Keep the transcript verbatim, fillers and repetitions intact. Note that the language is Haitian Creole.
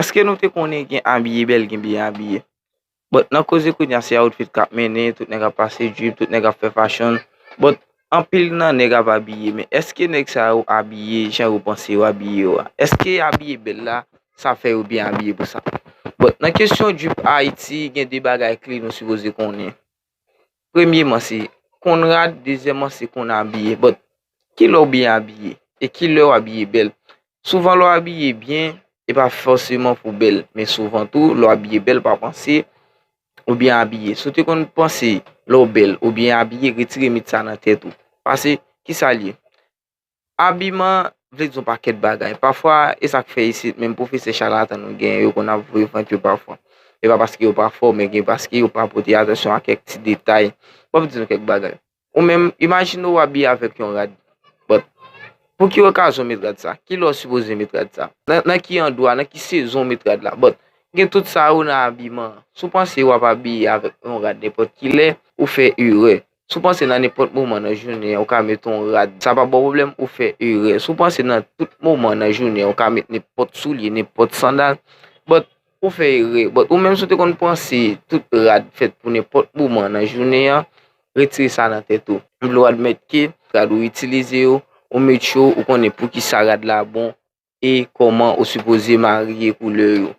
Èske nou te konnen gen abiye bèl, gen byen abiye? But nan koze kounye a se outfit k ap mennen, tout nèg ap pase drip, tout nèg ap fè fashion. But anpil nan nèg ap abiye, men èske nèg sa yo abiye jan yo panse yo abiye yo a? Èske abiye bèl la, sa fè yo byen abiye pou sa? But nan kesyon drip Ayiti, gen de bagay kle nou sipoze konnen. Premyeman, se konn rad, dezyèmman, se konn abiye. But kilè w byen abiye? E kilè w abiye bèl? Souvan lè w abiye byen, e pa fòseman pou bèl, men souvan tou, lè w abiye bèl, pa panse ou byen abiye. Si w te konn panse lè w bèl ou byen abiye, retire mit sa nan tèt ou. Paske, kisa l ye? Abiman vle di yon pakèt bagay. Pafwa, e sa k fè isit, menm pwofesè chalatan nou genyen, yo konn ap voye vant yo pafwa. E pa paske yo pa fò, men gen paske yo pa pote atansyon a kèk ti detay. Ban m di nou kèk bagay. Ou menm, imajine w abiye avèk yon rad. But, pou ki okazyon w met rad sa? Kilè w sipoze met rad sa? Nan, nan ki andwa, nan ki sezon w met rad la? But, gen tout sa yo nan abiman an. Si w panse w ap abiye avèk yon rad nenpòt kilè, ou fè erè. Si w panse nan nenpòt moman nan jounen an, ou ka met yon rad, sa p ap ba w pwoblèm, ou fè erè. Si w panse nan tout moman nan jounen an, ou ka met nenpòt soulye, nenpòt sandal, but ou fè erè. But ou menm si w te konn panse tout rad fèt pou nenpòt moman nan jounen an, retire sa nan tèt ou. M vle w admèt ke rad ou itilize yo, ou met yo, ou konnen poukisa rad la bon e kòman ou sipoze marye koulè yo.